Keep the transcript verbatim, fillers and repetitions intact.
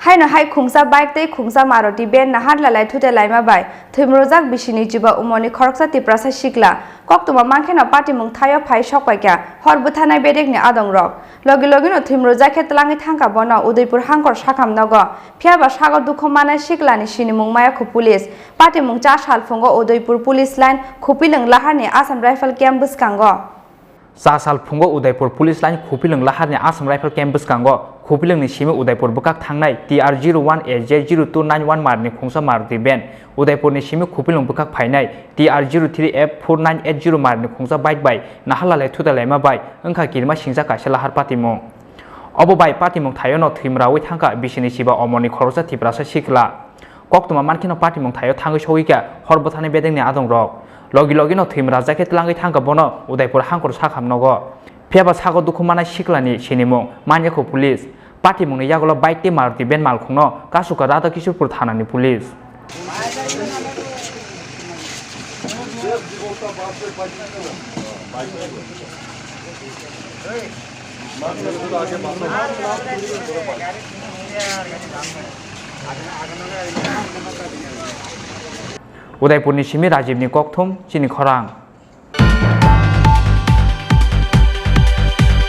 Haino hai khungsa bike tei khungsa Maruti van naharlalai thute laima bai thwimrwjak bisini chiba umorni khoroksa Tiprasa sikla. Koktwma mankheno patimung thaio phai sokpaikha, hor bwtharnai bedekni adongrok. Logi logino thwimrwjak khe tlangwi thangkha bono Udaipur Hangkor sakham nogo. Phiyaba sago dukhu manai siklani sinimung mayakho police. Patimung cha salphungo Udaipur police line Khupilwng laharni Assam Rifle camp bwskango. Cha sal phungo Udaipur Police Line Khupilwng laharni Assam Rifle Camp bwskango Khupilwngni simi Udaipur bwkhak thangnai T R zero one A J zero two nine one marni khungsa Maruti van, Udaipurni simi Khupilwng bwkhak phainai T R zero three F four nine eight zero marni khungsa bike bai naharlalai thutalaima bai wngkha kirima singjak kaisa lahar patimung. Obo bai patimung thaiono thwimraui thangkha bisini chiba omorni khoroksa Tiprasa sikla. Koktwma mankheno patimung thaio thangwi sogwikha hor bwtharnai bedekni adongrok. Logi logino thwimrajak khe tlangwi thangkha bono Udaipur Hangkor sakham nogo. Phiyaba sago dukhu manai siklani sinimung manyakho police. Patimungni yagulo bike tei Maruti van malkhungno kasukha Radha Kishorpur thanani police. Udaipurni simi Rajibni kokthum chini khorang.